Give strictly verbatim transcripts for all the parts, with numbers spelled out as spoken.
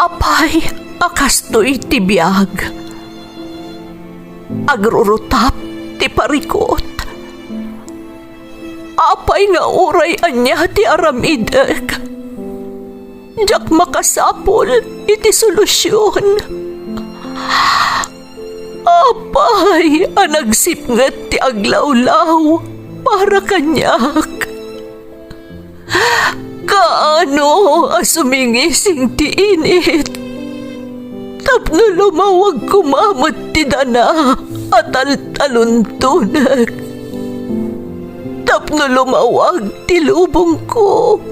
Apay a kastoy ti biag? Agrurutap ti parikut. Apay nga uray ania ti aramidek, diak makasapul iti solusion. Apay a nagsipnget ti aglawlaw para kaniak? Kaano a sumingising ti init tapno lumawag koma met ti dana a taltaluntonek, tapno lumawag ti lubongko?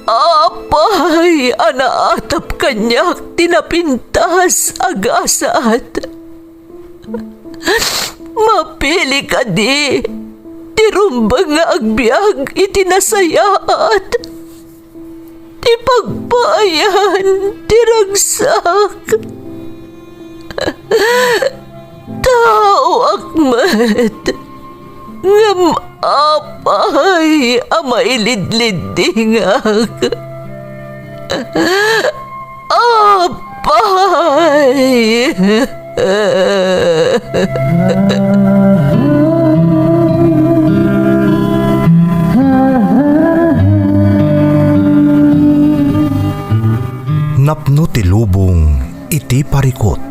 Apay a naatap kaniak ti napintas a gasat? Mapili kadi ti rumbeng nga agbiag iti nasayaat, ti pagpaayan ti ragsak? Taoak met, ngem apay a mailidliddingak? Apay! Napno ti lubong iti parikut.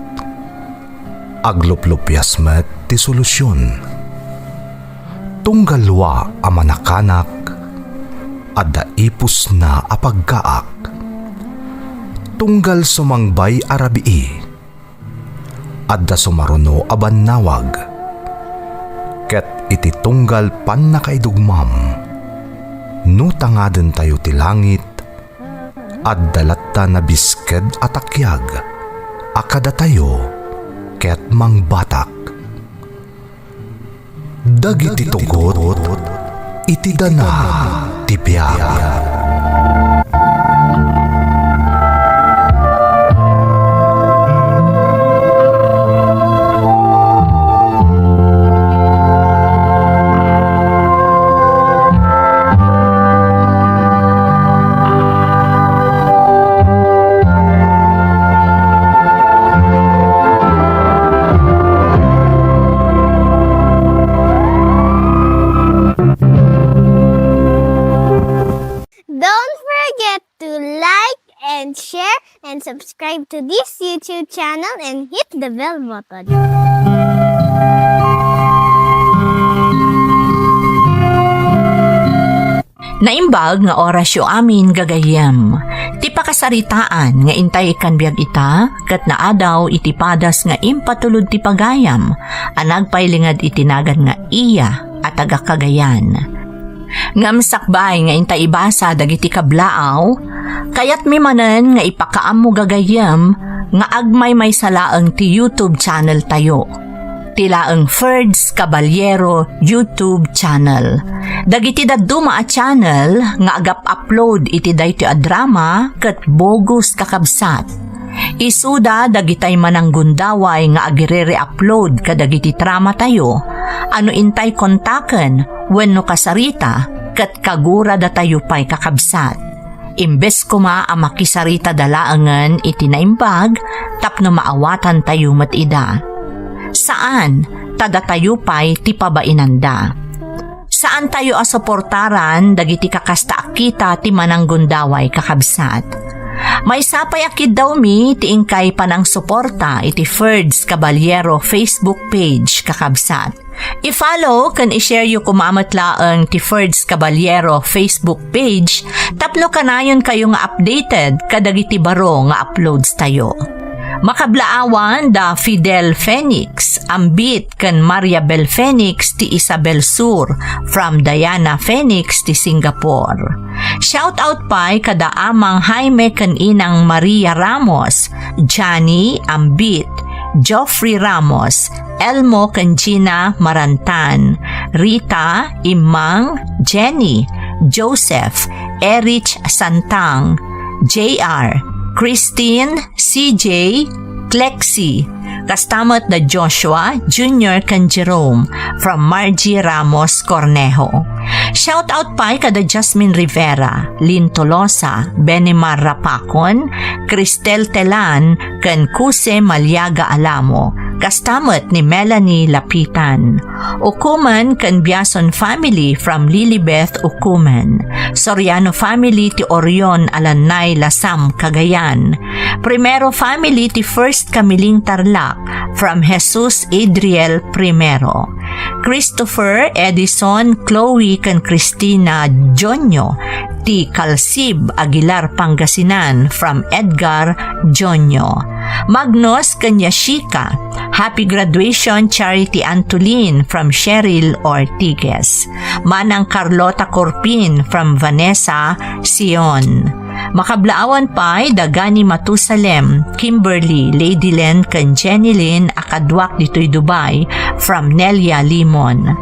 Agluplupias met ti solusion. Tunggal wa a manakanak, adda ipusna a paggaak. Tunggal sumangbay a rabii, adda sumaruno a bannawag. Ket iti tunggal pannakaidugmam, no tangadentayo ti langit, adda latta nabisked a takiag a kadatayo ket mangbatak. Dagiti tugot iti dana ti biag. Don't forget to like and share and subscribe to this YouTube channel and hit the bell button. Naimbag nga orasyo amin, gagayyem. Ti pakasaritaan nga intay ikkan biag ita, ket naadaw iti padas nga impatulod ti pagayam a nagpailinged iti nagan nga Iya a taga Cagayan. Ngem sakbay nga inta ibasa dagiti kablaaw, kayatmi manen nga ipakaammo, gagayyem, nga agmaymaysa laeng ti YouTube channel tayo. Ti laeng Ferds Caballero YouTube channel. Dagiti dadduma a channel nga agap-upload iti daytoy a drama ket bogus, kakabsat. Isuda dagitay mananggundaway nga agire-re-upload kadagiti dramatayo a no intay kontaken wenno kasarita ket kaguradatayo pay, kakabsat. Imbes koma a makisaritada laengen iti naimbag tapno maawatantayo met ida. Saan, ta datayo pay ti pabainanda. Saantayo a suportaran dagiti kakasta a kita ti mananggundaway, kakabsat. Maysa pay a kiddawmi ti inkay panangsuporta iti Ferds Caballero Facebook page, kakabsat. I-follow ken i-share yo koma met laeng ti Ferds Caballero Facebook page tapno kanayonkayo nga updated kadagiti baro nga uploads tayo. Makablaawan da Fidel Phoenix, Ambit, ken Maria Bel Phoenix ti Isabel Sur, from Diana Phoenix ti Singapore. Shout out pay kada Amang Jaime ken Inang Maria Ramos, Johnny, Ambit, Geoffrey Ramos, Elmo ken Gina Marantan, Rita, Imang, Jenny, Joseph, Erich Santang, J R, Christine, C J, Clexi, kasta met da Joshua, Junior ken Jerome, from Margie Ramos Cornejo. Shout out pay kada Jasmine Rivera, Lynn Tolosa, Benimar Rapacon, Cristel Telan, ken Kuse Maliaga Alamo, kasta met ni Melanie Lapitan. Ukuman ken Biason family from Lilibeth Ukuman. Soriano family ti Orion Alanay Lasam, Cagayan. Primero family ti First Camiling Tarlac from Jesus Adriel Primero. Christopher, Edison, Chloe, ken Christina Jonio ti Calsib, Aguilar, Pangasinan from Edgar Jonio. Magnus ken Yashika, happy graduation Charity Antolin from Cheryl Ortiguez. Manang Carlota Corpin from Vanessa Sion. Makablaawan pay da Gani Matusalem, Kimberly, Lady Len, ken Jenny Lynn a kaduak ditoy Dubai from Nelia Limon.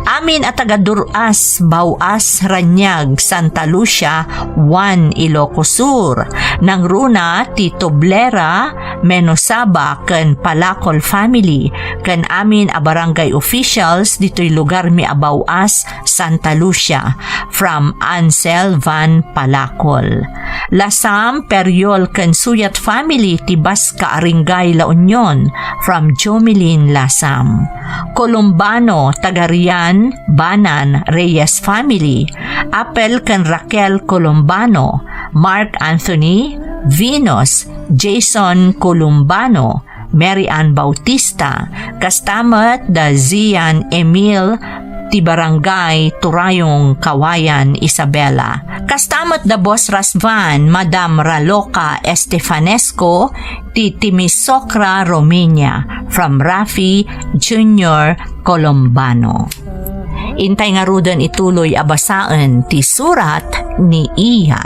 Amin a taga Duras, Bauas, Raniag, Santa Lucia, Juan, Ilocos Sur. Nangruna ti Toblera, Menosaba, ken Palacol family, ken amin a barangay officials ditoy lugarmi a Bauas, Santa Lucia, from Ansel Van Palacol. Lasam, Periol, ken Suyat family ti Basca Aringay La Union, from Jomelin Lasam. Columbano, Tagarian, Banan, Reyes family. Apel ken Raquel Columbano, Mark Anthony, Venus, Jason Columbano, Mary Ann Bautista, kasta met da Zian Emil ti Barangay Turayong, Kawayan, Isabela. Kasta met da Boss Rasvan, Madam Raloca Estefanesco, ti Timisocra Romania, from Rafi Junior Colombano. Intay ngaruden ituloy a basaen ti surat ni Iya.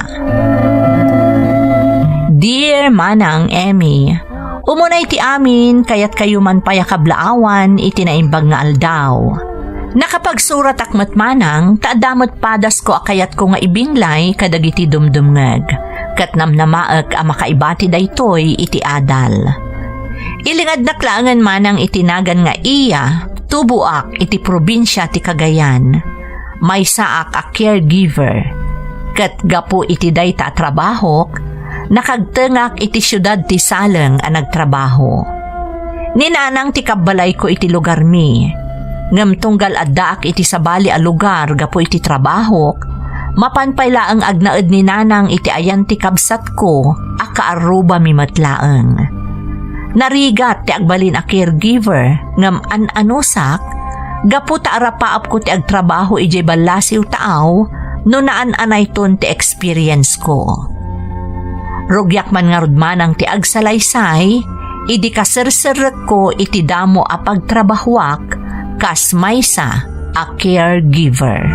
Dear Manang Emmy, umunay ti amin, kayatkayo man pay a kablaawan iti naimbag nga aldaw. Nakapagsuratak met manang ta adda met padasko a kayatko nga ibinlay kadagiti dumdumngeg, ket namnamaek a makaibati daytoy iti adal. Ilingadnak laengen manang iti nagan nga Iya, tuboak iti probinsia ti Cagayan. Maysaak a caregiver. Ket gapu iti dayta a trabahok, nakagtengak iti siudad ti Saleng a nagtrabaho. Ni nanang ti kabbalayko iti lugarmi, ngem tunggal addaak iti sabali a lugar gapu iti trabahok, mapan pay laeng agnaed ni nanang iti ayan ti kabsatko a kaarrubami met laeng. Narigat ti agbalin a caregiver, ngem an-anusak, gapu ta arapaapko ti agtrabaho idiay ballasiw taaw no naan-anayton ti experience ko. Rugiak man ngarud manang ti agsalaysay, idi kaserserrekko iti damo a pagtrabahoak kas maysa a caregiver.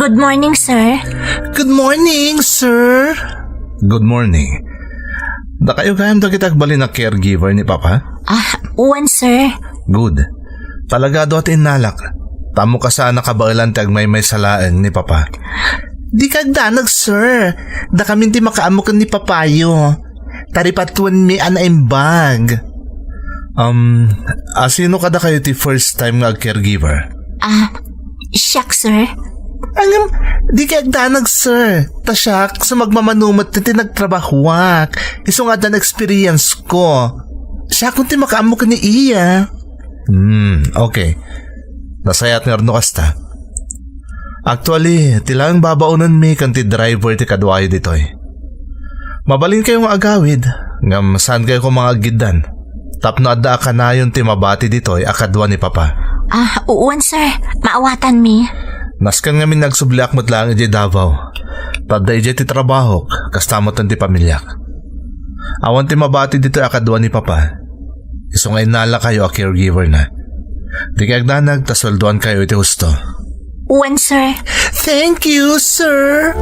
Good morning, sir. Good morning, sir. Good morning. Dakayo gayam dagiti agbalin a caregiver ni Papa? Ah, wen, sir. Good. Talaga adu ti innalak. Tammo kasano kabaelan ti agmaymaysa laeng ni Papa. Dika agdanag, sir. Dakamin ti makaammo ken ni Papayo. Taripatuenmi a naimbag. Um, asino kadakayo ti first time nga ag-caregiver? Ah, siak, sir. Ngem, dika agdanag, sir. Ta siak, sumagmamano met ti nagtrabahoak. Isu nga addan experience ko. Siakon ti makaammo ken ni Iya. Hmm, okay. Nasayaat ngarud no kasta. Actually, ti laeng babaonenmi ken ti driver ti kaduayo ditoy. Mabalinkayo nga agawid, ngem saankayo koma nga aggiddan. Tapno adda a kanayon ti mabati ditoy a kadua ni Papa. Ah, uwan, sir. Maawatanmi. Nasken ngamin nga agsubliak met laeng idiay Davao. Ta adda idiay ti trabahok, kasta met ti pamiliak. Awan ti mabati ditoy a kadua ni Papa. Isu nga innalakayo a caregiver na. Dika agdanag ta sueldoankayo iti husto. Wen, sir. Thank you, sir.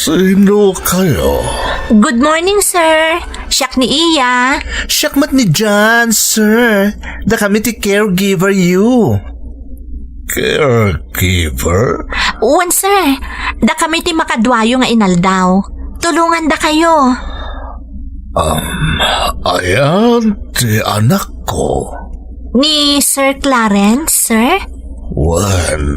Sino kayo? Good morning, sir. Siak ni Iya. Siak met ni John, sir. Dakami ti caregiver you. Caregiver? Wen, sir. Dakami ti makaduayo nga inaldaw. Tulongandakayo. Um, ayan ti anakko. Ni Sir Clarence, sir? Wen,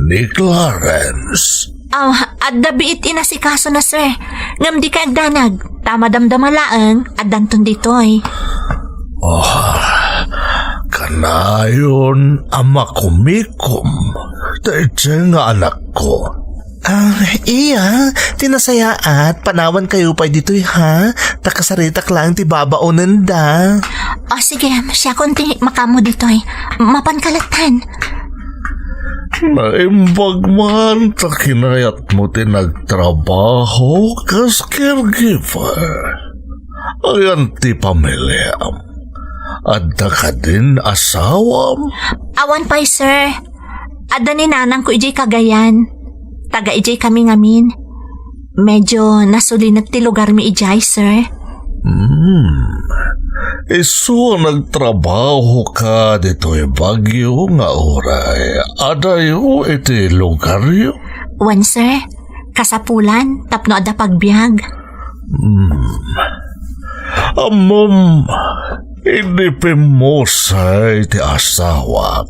ni Clarence. Ah, adda biit inasikasona, sir. Ngem dikay agdanag, ta madamdama laeng, addanton ditoy. Oh, kanayon a makumikom daytoy nga anakko. Ah, Iya, ti nasayaat, panawankayo pay ditoy, ha? Ta kasaritak laeng ti babaonenda. O, sige, siakon ti makaammo ditoy. Mapanka latta. Naimbag man ta kinayatmo ti nagtrabaho kas caregiver. Ayan ti pamiliam? Adda kadin asawam? Awan pay, sir. Adda ni nanangko idiay Cagayan. Taga idiay kami ngamin. Medyo nasulinek ti lugarmi idiay, sir. Hmm. Isu a nagtrabahoka ditoy Baguio nga uray adayo iti lugaryo? Wen, sir. Kasapulan, tapno adda pagbiag. Hmm. Ammom, idi pimmusay ti asawak,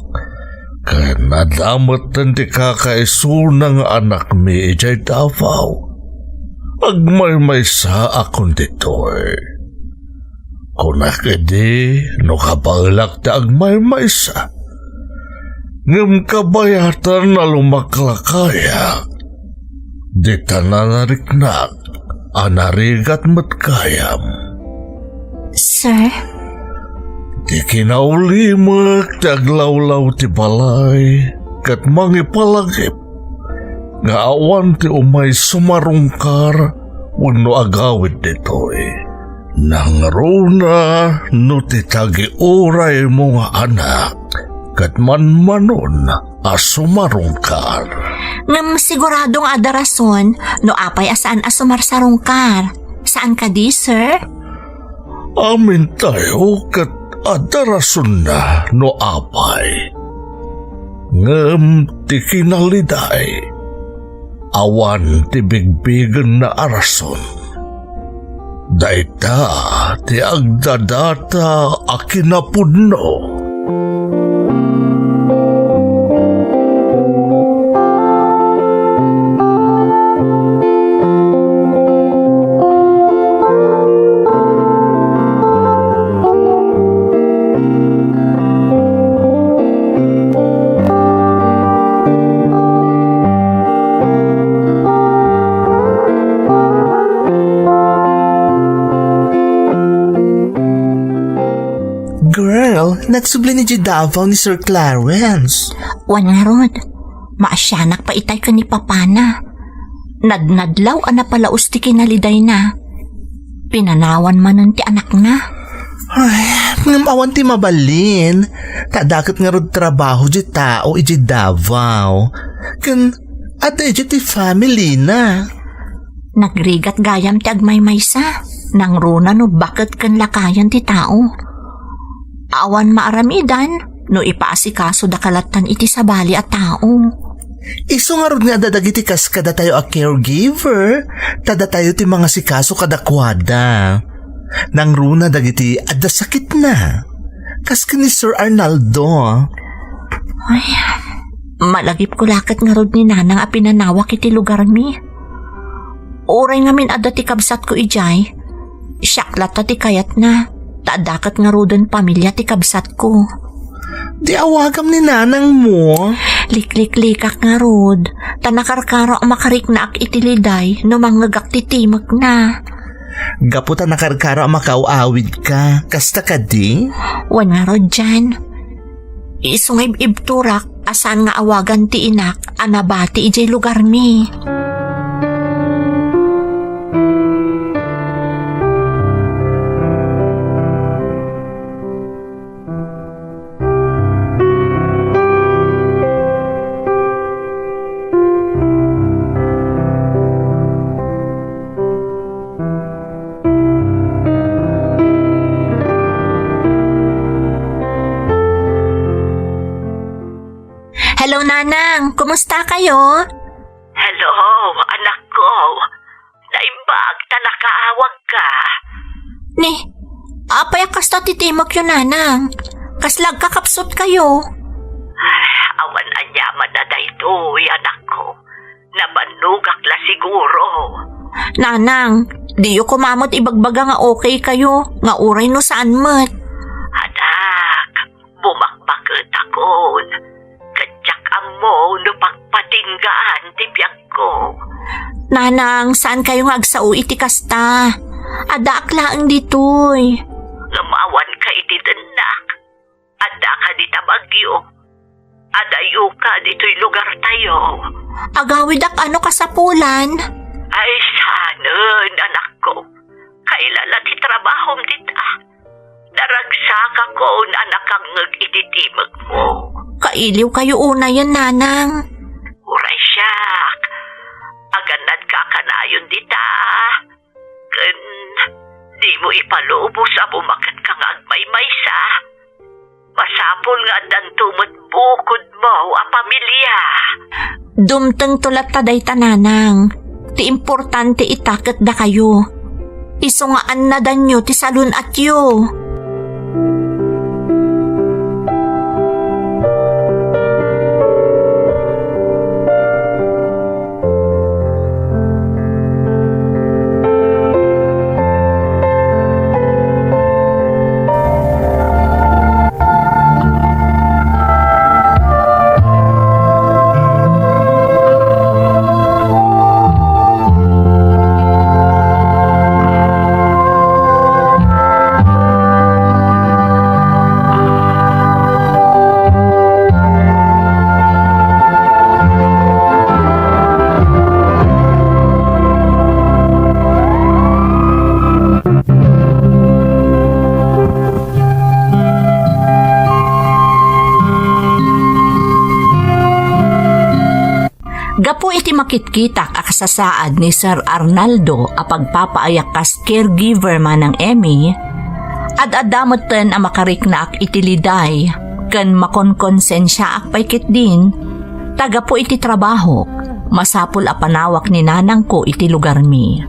ken adda metten ti kakaisuna nga anakmi idiay Davao, agmaymaysaakon ditoy. Kunak idi no kabaelak ti agmaymaysa. Ngem kabayatan a lumaklakayak, dita nanariknak a narigat met gayam. Sir? Ti kinaulimek ti aglawlaw ti balay ket mangipalagip nga awan ti umay sumarungkar wenno agawid ditoy. Nangruna no ti tagiuraymo nga anak ket manmanon a sumarungkar. Ngem sigurado nga adda rason no apay a saan a sumarsarungkar. Saan kadi, sir? Amintayo ket adda rasonna no apay. Ngem ti kinaliday, awan ti bigbigenna a rason. Dayta ti agdadata a kinapudno. Girl, nagsubli ni Davao ni Sir Clarence. Wen ngarud, maasianak pay itay ken ni papana. Nadnadlaw a napalaos ti kinalidayna. Pinanawan manen ti anakna. Ay, ngem awan ti mabalin. Ta adda ket ngarud trabaho ti tao idiay Davao. Ken adda idiay ti family na. Nagrigat gayam ti agmaymaysa. Nangruna no baket ken lakayen ti tao. Awan maaramidan no ipaasikasoda ka lattan iti sabali a tao. Isu ngarud nga adda dagiti kas kadatayo a caregiver, ta datayo ti mangasikaso kadakuada. Nangruna dagiti adda sakitna, kas ken ni Sir Arnaldo. Ay, malagipko la ket ngarud ni Nanang a pinanawak iti lugarmi. Uray ngamin adda ti kabsatko idiay, siak latta ti kayatna, ta adda ket ngaruden pamilia ti kabsatko. Di awagam ni nanangmo. Likliklikak ngarud, ta nakarkaro a makariknaak iti liday no mangngegak ti timekna. Gapu ta nakarkaro a makaaw-awidka, kasta kadi? Wen ngarud, Jan. Isu nga ib-ibturak a saan nga awagan ti inak a nabati idiay lugarmi. Hello, Nanang. Kumusta kayo? Hello, anakko. Naimbag ta nakaawagka. Ni, apay a kasta ti timekyo, Nanang? Kasla agkakapsut kayo? Awan aniaman a daytoy, anakko. Nabannogak la siguro. Nanang, diyo koma met ibagbaga nga okay kayo, nga uray no saan met. Anak, bumakbaketakon. Ket diak ammo no pagpatinggaan ti biagko. Nanang, saan kayo nga agsao iti kasta? Addaak laeng ditoy. Ngem awanka iti dennak. Adda kadi ta bagyo? Adayoka ditoy lugartayo. Agawidak a no kasapulan. Ay, saanen, anakko. Kaila la ti trabahom dita. Naragsakakon a nakangngeg iti timekmo. Kailiw kayo unayen, Nanang. Uray siak. Agannadka kanayon dita. Ken dimo ipalubos a bumaketka nga agmaymaysa. Masapul nga addanto met bukodmo a pamilia. Dumtengto latta dayta, Nanang. Ti importante ita ket dakayo. Isu nga annadanyo ti salun-atyo. Gapu iti makitkitak a kasasaad ni Sir Arnaldo a pagpapaayak kas caregiver manang Emmy, ad-adda metten a makariknaak iti liday ken makonkonsensiaak pay ketdin ta gapu iti trabahok, masapul a panawak ni nanangko iti lugarmi.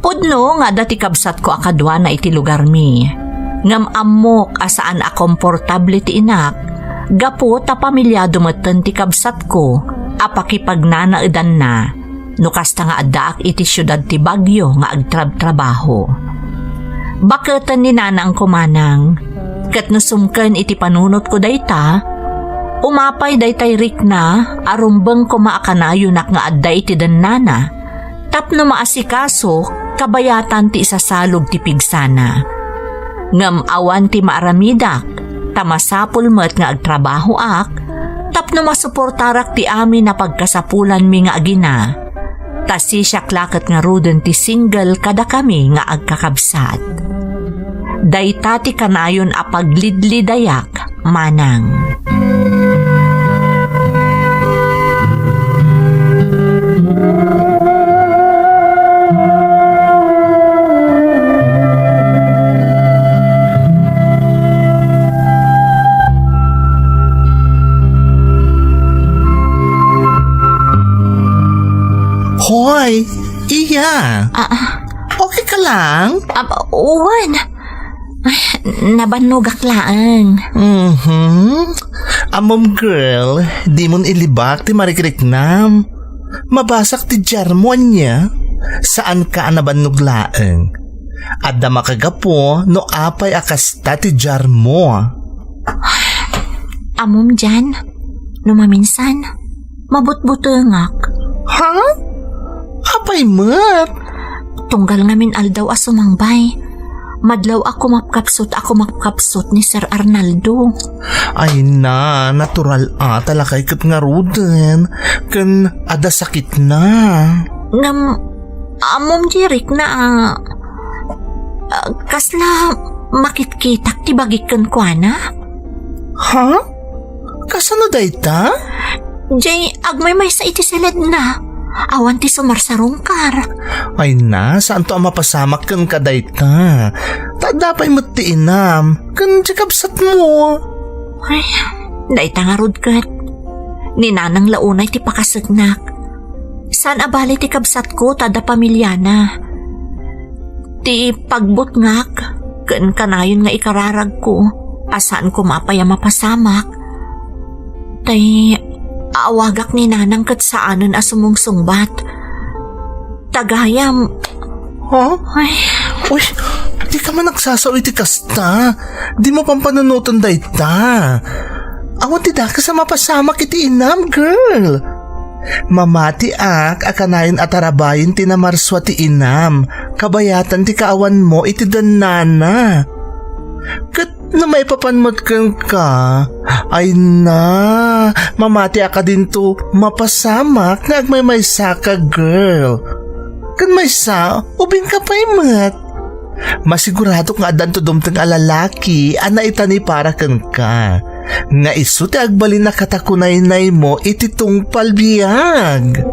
Pudno nga adda ti kabsatko a kaduana iti lugarmi, ngem ammok a saan a komportable ti inak gapu ta pamiliado metten ti kabsatko a pakipagnanaedanna no kasta nga addaak iti siudad ti Baguio nga agtrabtrabaho. Baketen ni nanangko manang, ket no sumken iti panunotko dayta, umapay daytay rikna a rumbeng koma a kanayonak nga adda iti dennana, tapno maasikaso kabayatan ti isasalog ti pigsana. Ngem awan ti maaramidak, ta masapul met nga agtrabahoak tapno masuportarak ti amin a pagkasapulanmi nga agina. Ta sisiak la ket ngaruden ti single kadakami nga agkakabsat. Dayta ti kanayon a paglidlidayak manang. Hoy, iya. Ah, ah. Okay ka lang? Ah, wen. Ay, nabannogak laeng. Mhm. Ammom, girl, dimon ilibak ti marikriknam. Mabasak ti diarmo ania. Saanka a nabannog laeng. Adda makagapu no apay a kasta ti diarmo. Ammom dian, no maminsan, mabutbutengak. Ha? Apay met? Tunggal ngamin aldaw a sumangbay, madlaw a kumapkapsut a kumapkapsut ni Sir Arnaldo. Ay na, natural a, talakay ket ngaruden, ken adda sakit na. Ngem, ammom di rikna a, a, kasla makitkitak ti bagik kenkuana? Ha? Kasano dayta? Jay, agmaymaysa iti siledna. Awan ti sumarsarungkar. Ay na, saanto a mapasamak kenka dayta? Ta adda pay met ti inam, ken ti kabsatmo. Ay, dayta ngarud ket. Ni Nanang la unay ti pakaseknak. Saan a bali ti kabsatko ta adda pamiliana. Ti pagbutngak ken kanayon nga ikararagko a saan koma pay a mapasamak. Tay, aawagak ni Nanang ket saanen a sumungsungbat. Tagayam. Ha? Ay. Uy, dika man agsasao iti kasta. Dimo pampanunoten dayta. Awan ti dakes a mapasamak iti inam, girl. Mamatiak a kanayon a tarabayen ti namarsua ti inam, kabayatan ti kaawanmo iti dennana. Ket no maipapan met kenka, ay na, mamatiak a dinto mapasamak nga agmaymaysaka, girl. Ken maysa, ubingka pay met. Masiguradok nga addanto dumteng a lalaki a naitani para kenka, nga isu ti agbalin a katakunaynaymo iti tungpal biag.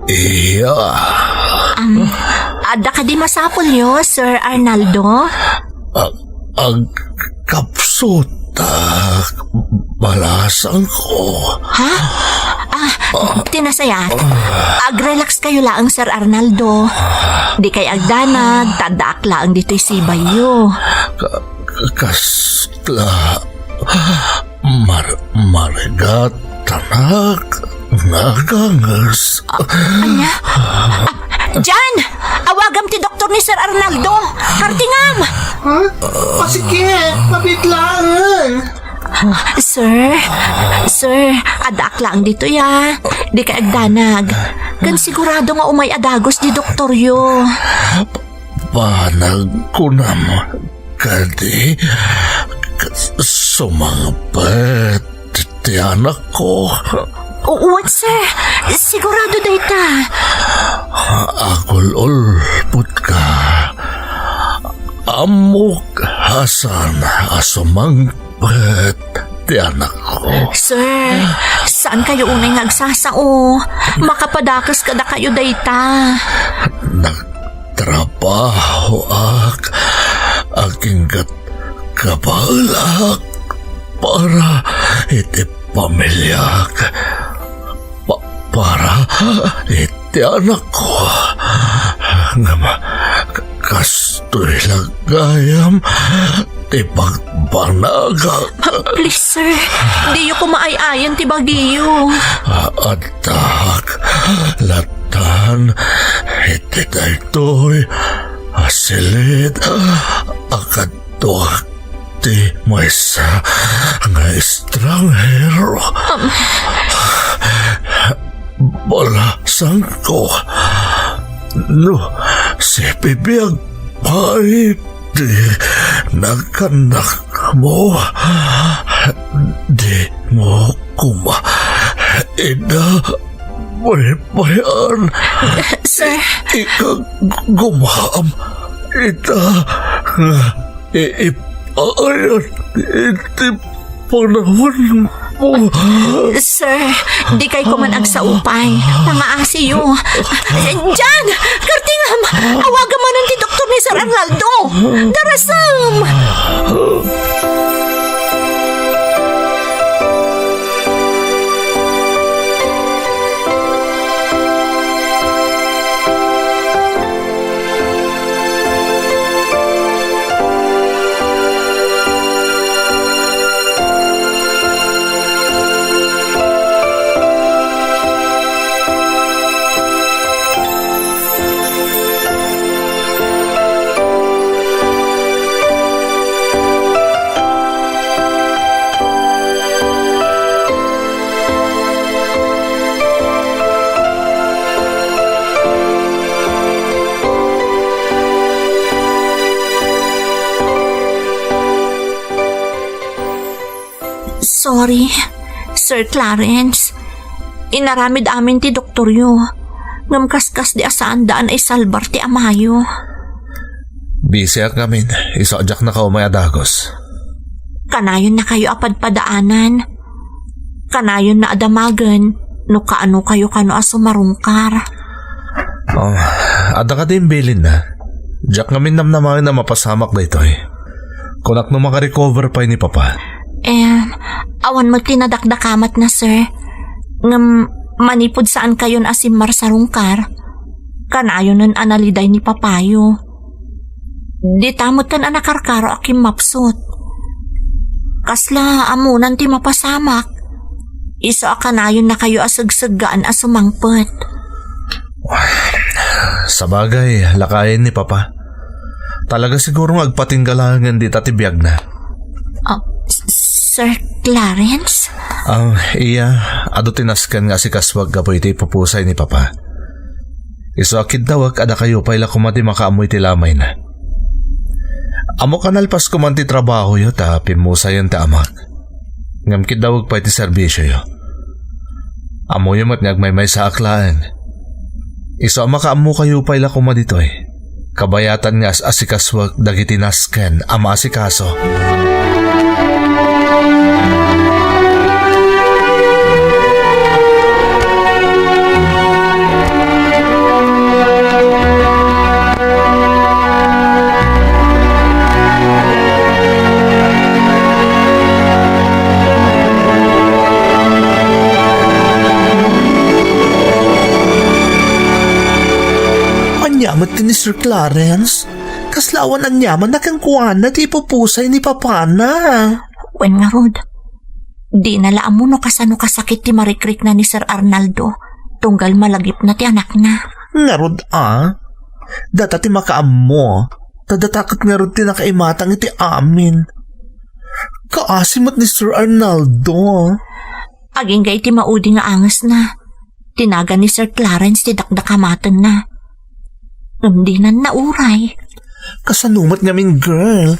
Iya. Um, adda kadi masapulyo, Sir Arnaldo? Ag-, agkapsut, ah, balasangko. Ha? Ah, ti nasayaat. Agrelax kayo laeng, Sir Arnaldo. Dikay agdanag, ta addaak laeng ditoy sibayyo. Ka-, ka-, kasla. Mar-, marigat, anak, nga aganges. Ania? Ah, Jan! Awagam ti doktor ni Sir Arnaldo! Kartingam! Ha? Ah, sige, mabitlaan. Sir, sir, addaak laeng ditoy, a. Dikay agdanag. Ken sigurado nga umay a dagus ti doktoryo. Panagkunam kadi, sumangpet ti anakko. Wen, sir. Sigurado dayta. Agul-ulpotka. Ammok a saan a sumangpet ti anakko. Sir, saan kayo unay nga agsasao? Makapadakes kadakayo dayta. Nag-, trabahoak, aginggat kabaelak para iti pamiliak, pa-, para iti anakko. Ngem, ka-, kastoy la gayam ti pagbanagak. Please, sir, diyo koma ay-ayan ti bagiyo. A-, addak lattan iti daytoy a silid a kaduak ti maysa nga estranghero. Um. Balasangko, no sibibiag pay ti naganakmo, dimo koma ida baybay-an. Sir. Ikagumam ita nga iipaayat iti panawanmo. Sir, dikay koma agsao pay. Pangaasiyo. Jan! Kartingam! Awagam manen ti doktor ni Sir Arnaldo! Darasam! Sorry, Sir Clarence. Inaramid amin ti doktoryo. Ngem kaskasdi a saanda a naisalbar ti amayo. Bisiak ngamin, isu a diak nakaumay a dagus. Kanayonnakayo a padpadaanan. Kanayonna a damagen no kaano kayo kano a sumarungkar. Oh, adda kadi imbilinna? Diak ngamin namnamaen a mapasamak daytoy. Kunak no makarecover pay ni Papa. Em, awan met ti nadakdakamatna, sir. Ngem, manipud saankayon a simmarsarungkar, kanayonen a naliday ni Papayo. Dita metten a nakarkaro a kimmapsut. Kasla ammonan ti mapasamak. Isu a kanayonnakayo a segseggaan a sumangpet. Sabagay, lakayen ni Papa. Talaga siguro nga agpatingga laengen dita ti biagna. Ah, S-, Sir Clarence? Ah, iya, adu ti nasken nga asikasuak gapu iti ipupusay ni Papa. Isu a kiddawek a dakayo pay la koma ti makaammo iti lamayna. Ammok a nalpas koma ti trabahoyo ta pimmusayen ti amak. Ngem kiddawek pay ti serbisioyo. Ammoyo met nga agmaymaysaak laeng. Isu a makaammokayo pay la koma ditoy. Kabayatan nga as-asikasuak dagiti nasken a maasikaso. Ania met ken ni Sir Clarence? Kasla awan aniamanna kenkuana ti ipupusay ni papana. Wen ngarud, dina la ammo no kasano kasakit ti marikrikna ni Sir Arnaldo, tunggal malagipna ti anakna. Ngarud a, data ti makaammo, ta data ket ngarud ti nakaimatang iti amin. Kaasi met ni Sir Arnaldo. Agingga iti maudi nga angesna, ti nagan ni Sir Clarence ti dakdakamatenna. Ngem dinan nauray. Kasano met ngamin, girl?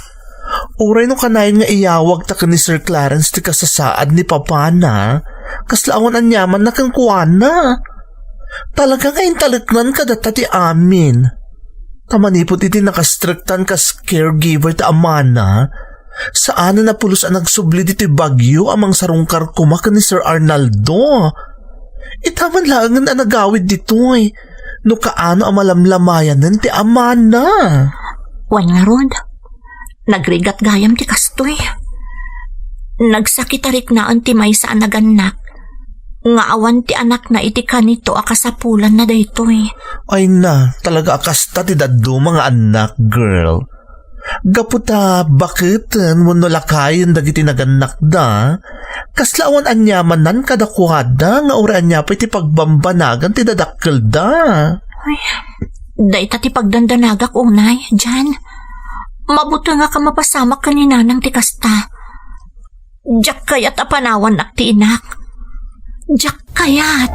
Uray no kanayon nga iyawagta ken ni Sir Clarence ti kasasaad ni papana, kasla awan aniamanna kenkuana. Talaga nga intaleknan kadata ti amin. Ta manipud iti nakastriktan kas caregiver ti amana, saanen a pulos a nagsubli ditoy bagyo a mangsarungkar koma ken ni Sir Arnaldo. Ita man laengen a nagawid ditoy, no kaano a malamlamayanen ti amana. Wen ngarud, nagrigat gayam ti kastoy. Nagsakit a riknaen ti maysa a nagannak, nga awan ti anakna iti kanito a kasapulanna daytoy. Ay na, talaga a kasta ti dadduma nga annak, girl. Gapu ta baketen wenno lakayen dagiti nagannakda, kasla awan aniamannan kadakuada nga uray ania pay ti pagbambanagan ti dadakkelda. Ay, dayta ti pagdandanagak unay, Jan. Mabutengak a mapasamak ken ni nanang ti kasta. Diak kayat a panawannak ti inak. Diak kayat.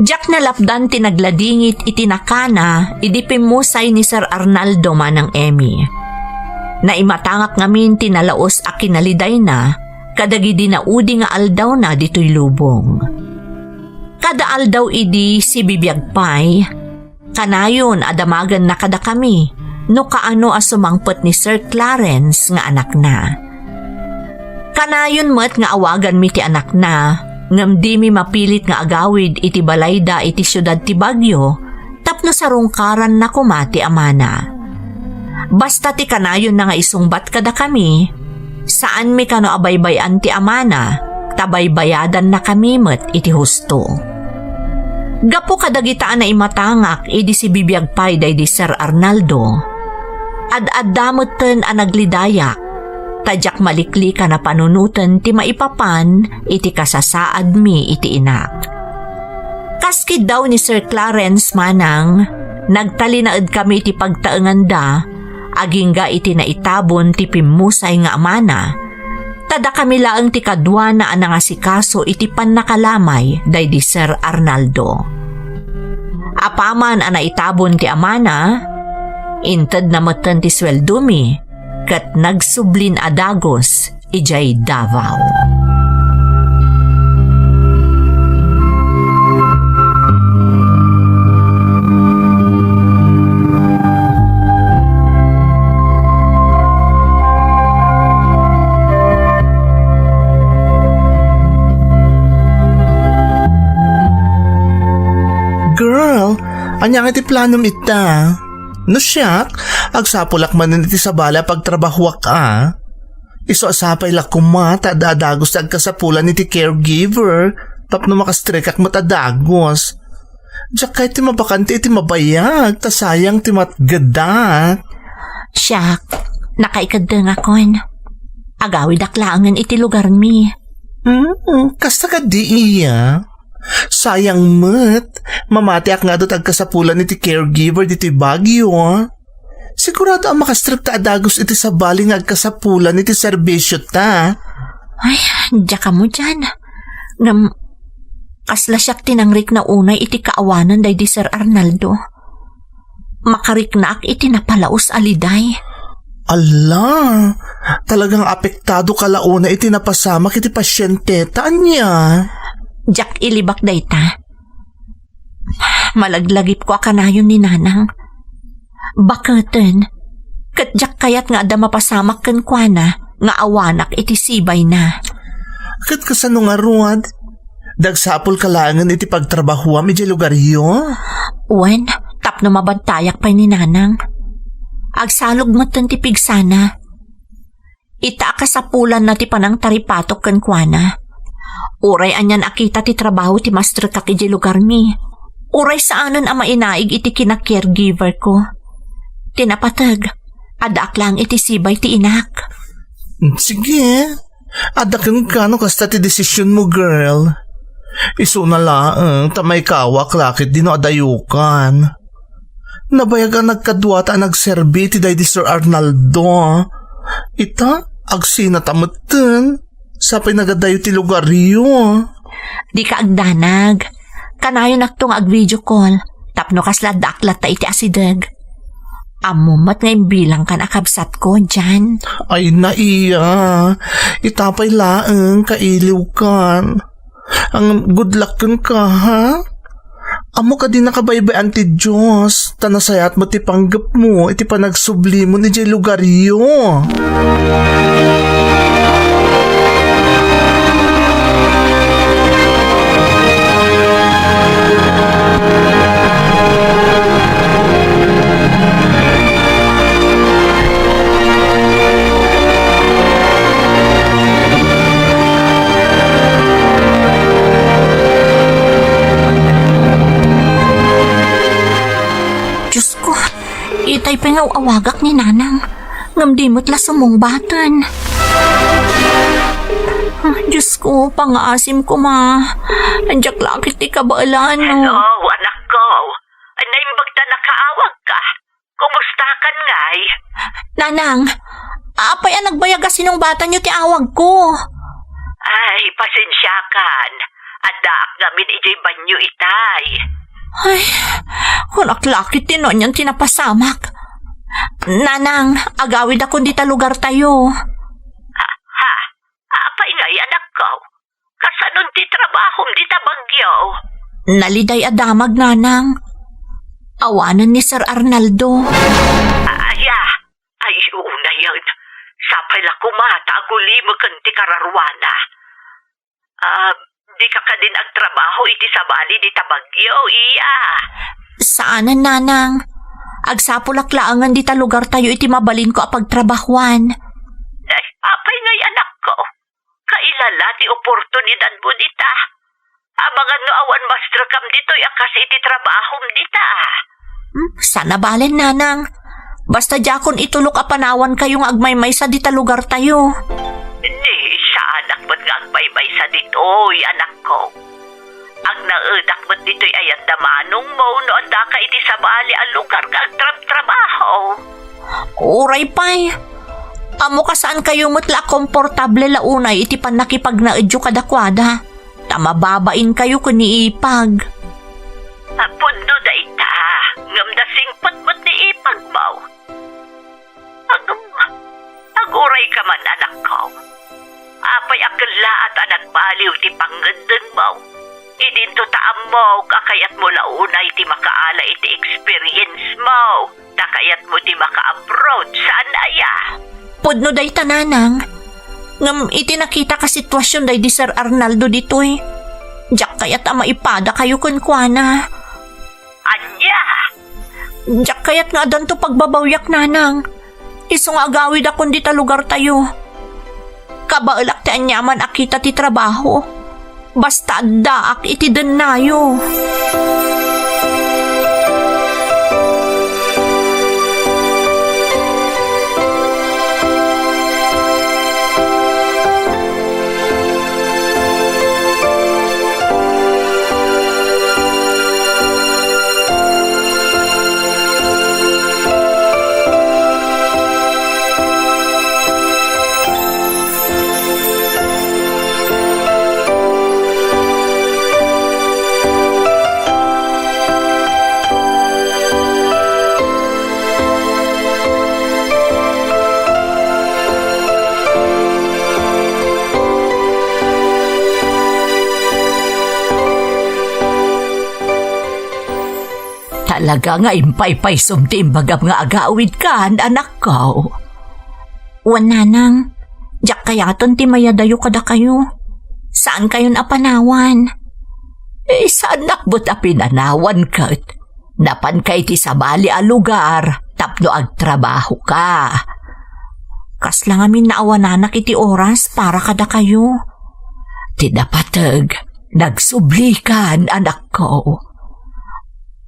Diak nalapdan ti nagladingit iti nakana idi pimmusay ni Sir Arnaldo manang Emmy. Naimatangak ngamin ti nalaus a kinalidayna kadagidi naudi nga aldawna ditoy lubong. Kada aldaw idi sibibiag pay, kanayon a damagenna kadakami no kaano a sumangpet ni Sir Clarence nga anakna. Kanayon met nga awaganmi ti anakna, ngem dimi mapilit nga agawid iti balayda iti siudad ti Baguio tapno sarungkaranna koma ti amana. Basta ti kanayonna nga isungbat kadakami, saanmi kano a baybay-an ti amana, ta baybayadannakami met iti husto. Gapu kadagita a naimatangak idi sibibiag pay daydi Sir Arnaldo, ad-adda metten a naglidayak, ta diak maliklikan a panunoten ti maipapan iti kasasaadmi iti inak. Kas kiddaw ni Sir Clarence manang, nagtalinaedkami iti pagtaenganda, agingga iti naitabon ti pimmusay nga amana, ta dakami laeng ti kaduana a nangasikaso iti pannakalamay daydi Sir Arnaldo. Apaman a naitabon ti amana, intedna metten ti sueldomi ket nagsublin a dagus idiay Davao. Girl, ania nga ti planom ita? No siak, agsapulak manen iti sabali a pagtrabahuak a. Isu a sapay la koma ta adda a dagus ti agkasapulan iti caregiver tapno makastrekak met a dagus. Diak kayat ti mabakante iti mabayag ta sayang ti matgedak. Siak, nakaikeddengakon. Agawidak laengen iti lugarmi. Hmm, kasta kadi iya? Sayang met, mamatiak nga adda ti agkasapulan iti caregiver ditoy Baguio. Sigurado a makastrekta a dagus iti sabali nga agkasapulan iti serbisyota. Ay, diak ammo dian. Ngem, kasla siak ti nangrikna unay iti kaawanan daydi Sir Arnaldo. Makariknaak iti napalaus a liday. Ala, talagang apektado ka la unay iti napasamak iti pasienteta, ania? Diak ilibak dayta. Malaglagipko a kanayon ni Nanang. Baketen, ket diak kayat nga adda mapasamak kenkuana nga awanak iti sibayna. Ket kasano ngarud? Agsapulka laengen iti pagtrabahuam idiay lugaryo? Wen, tapno mabantayak pay ni Nanang. Agsalog metten ti pigsana. Ita a kasapulanna ti panangtaripatok kenkuana. Uray anian a kita ti trabaho ti mastrekak idiay lugarmi. Uray saanen a mainaig iti kina-caregiver ko. Ti napateg, addaak laeng iti sibay ti inak. Sige, adda kenka no kasta ti desisionmo, girl. Isuna laeng ta maikawak la ketdi no adayokan. Nabayag a nagkaduata a nagserbi iti daydi Sir Arnaldo. Ita, agsinata metten. Sapay nagadayo ti lugaryo. Dika agdanag. Kanayonakto nga ag-video call. Tapno kasla addaak latta iti asideg. Ammom met nga imbilangkan a kabsatko, Jan. Ay, naiya. Ita pay laeng, kailiwkan. Ang good luck kenka, ha? Ammo kadi nakabaybay-an ti Dios, ta nasayaat met ti panggepmo iti panagsublimon idiay lugaryo. Diyos ko, itay pay nga aw-awagak ni Nanang. Ngem di met la sumungbaten. Ah, Diyos ko, pangaasim koma. Diak la ket ti kabaelan, no? Hello, anak ko. Naimbag ta nakaawagka. Kumustakan ngay? Nanang, apay a nagbayag a sinungbatanyo ti awagko? Ay, pasensiakan. Addaak ngamin idiay banyo itay. Ay, kunak la ket ti no anian ti napasamak. Nanang, agawidakon dita lugartayo. Ha? Apay ngay, anakko? Kasanon ti trabahom dita Baguio? Naliday a damag, Nanang. Awanen ni Sir Arnaldo. Aya, ay, unayen. Sapay la koma ta agulimeken ti kararuana. Ah, dika kadin agtrabaho iti sabali dita Baguio, iya? Saanen, Nanang. Agsapulak laengen dita lugartayo iti mabalinko a pagtrabahuan. Ay, apay ngay, anakko? Kailala ti oportunidadmo dita. Amangan no awan mastrekam ditoy a kas iti trabahom dita. Hmm, saan a balen, Nanang. Basta diakon itulok a panawankayo nga agmaymaysa dita lugartayo. Ni, saanak met nga agmaymaysa ditoy, anakko. Agnaedak met ditoy ayat da manongmo no addaka iti sabali a lugar nga agtrabtrabaho. Uray pay. Ammo kasaankayo met la a komportable la unay iti pannakipagnaedyo kadakuada. Ta mababainkayo ken ni Ipag. Pudno dayta, ngem nasingpet met ni Ipagmo. Ag-, agurayka man, anakko. Apay a kellaat a nagbaliw ti pangngeddengmo? Idinto ta ammok a kayatmo la unay ti makaala iti experience mo, ta kayatmo ti maka-abroad, saan aya? Pudno dayta, nanang. Ngem iti nakitak a situasion daydi Sir Arnaldo ditoy, diak kayat a maipadakayo kenkuana. Ania? Diak kayat nga addanto pagbabawiak, nanang. Isu nga agawidakon dita lugartayo. Kabaelak ti aniaman a kita ti trabaho. Basta addaak iti dennayo. Talaga nga impaypaysom ti imbagam nga agawidkan, anakko. Wen, nanang, diak kayaten ti mayadayo kadakayo. Saankayon a panawan. Eh, saannak met a pinanawan ket napanka iti sabali a lugar tapno agtrabahoka. Kasla ngamin naawananak iti oras para kadakayo. Ti napateg, nagsublikan, anakko.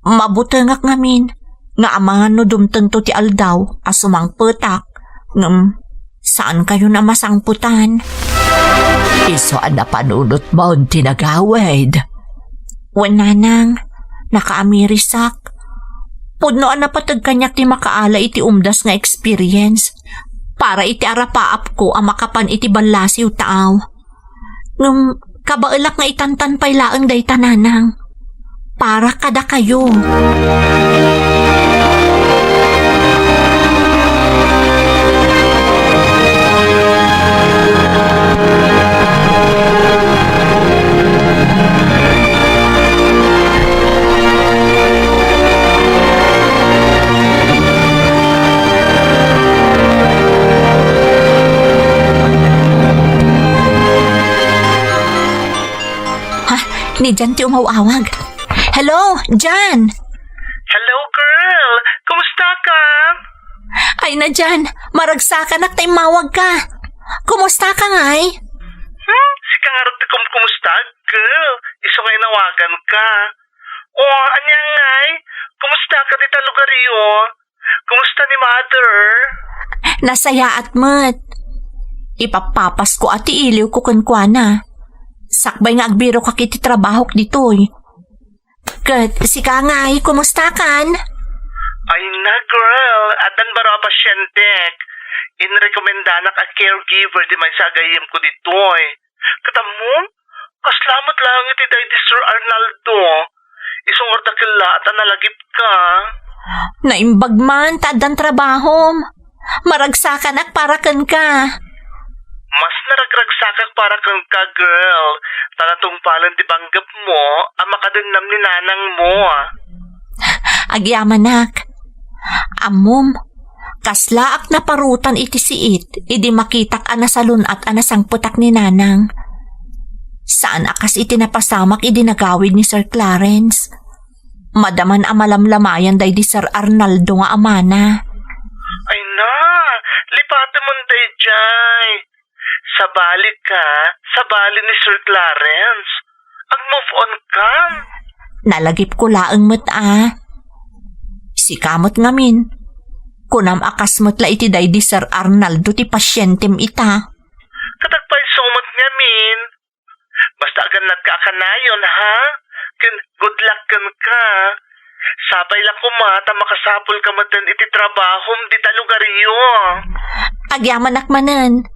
Mabutengak ngamin nga amangan no dumtengto ti aldaw a sumangpetak, ngem saankayon a masangpetan. Isu a napanunotmon ti nagawid. Wen, nanang, nakaamirisak. Pudno a napateg kaniak ti makaala iti umdas nga experience para iti arapaapko a makapan iti ballasiw taaw. Ngem kabaelak nga itantan pay laeng dayta, nanang. Para kadakayo. Ha? Ni Jan ti umaw-awag. Hello, Jan! Hello, girl! Kumusta ka? Ay na, Jan, maragsakanak ta immawag ka. Kumusta ka ngay? Hmm? Sika ngarud ti kumkumusta, girl. Isu nga inawagan ka. O, ania ngay? Kumusta ka dita lugario? Kumusta ni mother? Nasayaat met. Ipappapasko a ti iliwko kenkuana. Sakbay nga agbirokak iti trabahok ditoy. Ket sika ngay, kumusta kan? Ay na, girl. Addan baro a pasientek. Inrekomendanak a caregiver ti maysa a gayyemko ditoy. Ket ammom, kasla met laeng iti daydi Sir Arnaldo. Isu ngarud a kellaat a nalagipka. Naimbag man ta addan trabahom. Maragsakanak para kenka. Mas naragragsakak para kenka, girl. Ta natungpalen ti panggepmo a makadennam ni nanangmo. Agyamanak. Ammom, kaslaak naparutan iti siit idi makitak a nasalun-at a nasangpetak ni nanang. Saan a kas iti napasamak idi nagawid ni Sir Clarence. Madaman a malamlamayan daydi Sir Arnaldo nga amana. Ay na, lipatemon daydiay. Sabali ka, sabali ni Sir Clarence. Ag-move on ka. Nalagipko laeng met a. Sika met ngamin. Kunam a kas met la iti daydi Sir Arnaldo ti pasientem ita. Ket agpayso met ngamin. Basta agannadka a kanayon, ha? Ken good luck kenka. Sapay la koma ta makasapulka metten iti trabahom dita lugaryo. Agyamanak manen.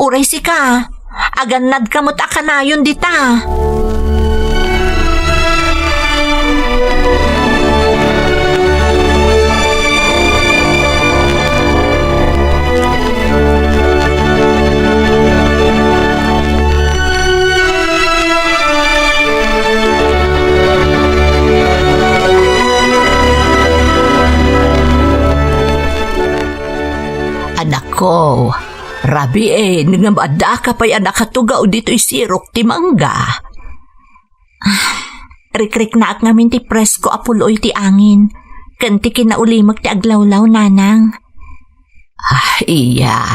Uray sika, agannadka met a kanayon dita. Anakko, rabiin ngem addaka pay a nakatugaw ditoy sirok ti mangga. Ah, rikriknaak ngamin ti presko a pul-oy ti angin, ken ti kinaulimek ti aglawlaw, nanang. Ah, iya.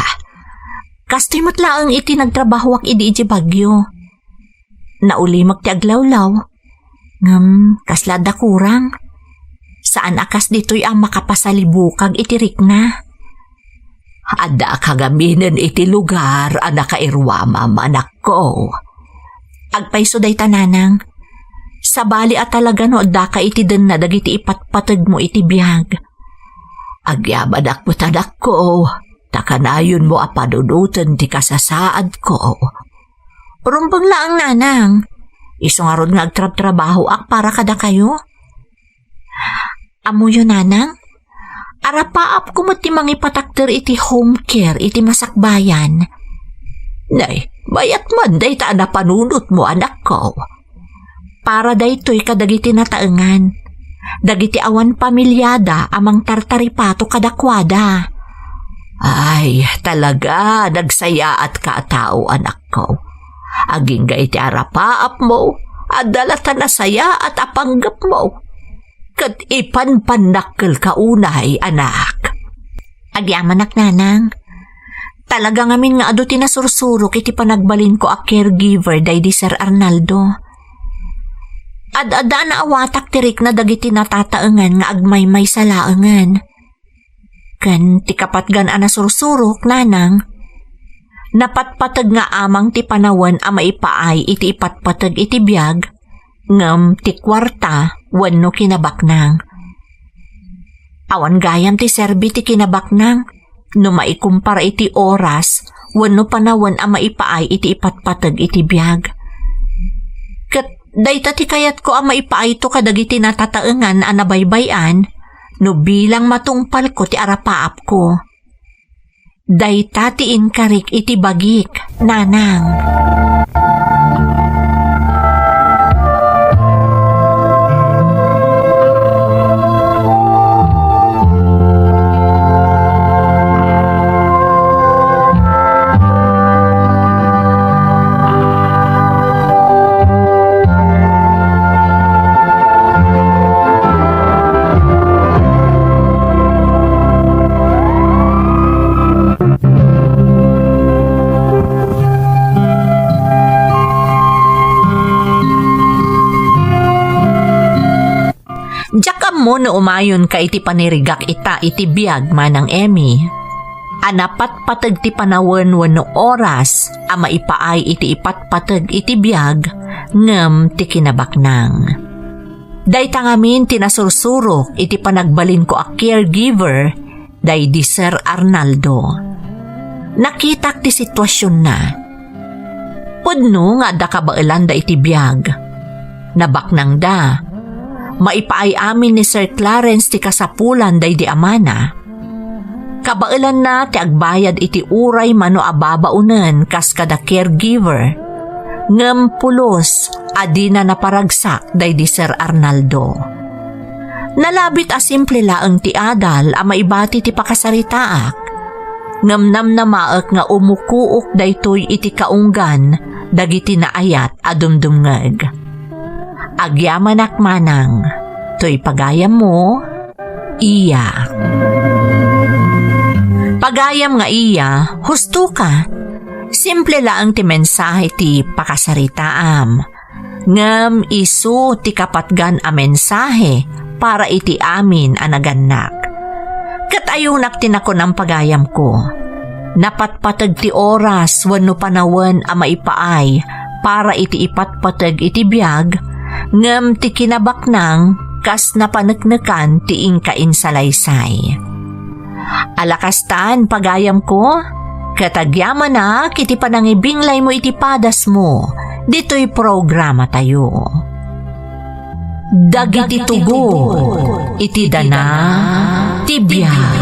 Kastoy met laeng iti nagtrabahoak idi idiay Baguio. Naulimek ti aglawlaw, ngem kasla adda kurang. Saan a kas ditoy a makapasalibukag iti rikna. Adda a kagaminen iti lugar a nakairuamam, anakko. Agpayso dayta, nanang. Sabali a talaga no addaka iti denna dagiti ipatpategmo iti biag. Agyamanak met, anakko, ta kanayonmo a panunoten ti kasasaadko. Rumbeng laeng, nanang. Isu ngarud nga agtrabtrabahoak para kadakayo. Ammoyo, nanang? Arapaapko met ti mangipatakder iti home care iti masakbayan. Nay, bayat man dayta a napanunotmo, anakko. Para daytoy kadagiti nataengan, dagiti awan pamiliada a mangtartaripato kadakuada. Ay, talaga, nagsayaatka a tao, anakko. Agingga iti arapaapmo, adda la ta nasayaat a panggepmo. Ket ipanpannakkelka unay, anak. Agyamanak, nanang. Talaga ngamin nga adu ti nasursurok iti panagbalinko a caregiver daydi Sir Arnaldo. Ad-adda a naawatak ti rikna dagiti natataengan nga agmaymaysa laengen. Ken ti kapatgan a nasursurok, nanang, napatpateg nga amang ti panawen a maipaay iti ipatpateg iti biag, ngem ti kuarta wenno kinabaknang. Awan gayam ti serbi ti kinabaknang no maikumpara iti oras wenno panawen a maipaay iti ipatpateg iti biag. Ket dayta ti kayatko a maipaayto kadagiti natataengan a nabaybay-an no bilang matungpalko ti arapaapko. Dayta ti inkarik iti bagik, nanang. Diak ammo no umayonka iti panirigak ita iti biag, Manang Emmy. A napatpateg ti panawen wenno oras a maipaay iti ipatpateg iti biag ngem ti kinabaknang. Dayta ngamin ti nasursurok iti panagbalinko a caregiver daydi Sir Arnaldo. Nakitak ti situasionna. Pudno nga adda kabaelanda iti biag. Nabaknangda. Maipaay amin ni Sir Clarence ti kasapulan daydi amana. Kabaelanna ti agbayad iti uray mano a babaonen kas kada caregiver, ngem pulos a dina naparagsak daydi Sir Arnaldo. Nalabit a simple laeng ti adal a maibati ti pakasaritaak, ngem namnamaek nga umukook daytoy iti kaunggan dagiti naayat a dumdumngeg. Agyamanak manang, toy pagayammo, Iya. Pagayam nga Iya, husto ka. Simple laeng ti mensahe ti pakasaritaam. Ngem isu ti kapatgan a mensahe para iti amin a nagannak. Ket ayunak ti nakunam, pagayamko. Napatpateg ti oras wenno panawen a maipaay para iti ipatpateg iti biag, ngem ti kinabaknang kas napaneknekan ti inka insalaysay. Alakastan, pagayamko, ket agyamanak iti panangibinglaymo iti padasmo ditoy programatayo. Dagiti tugot iti dana ti biag.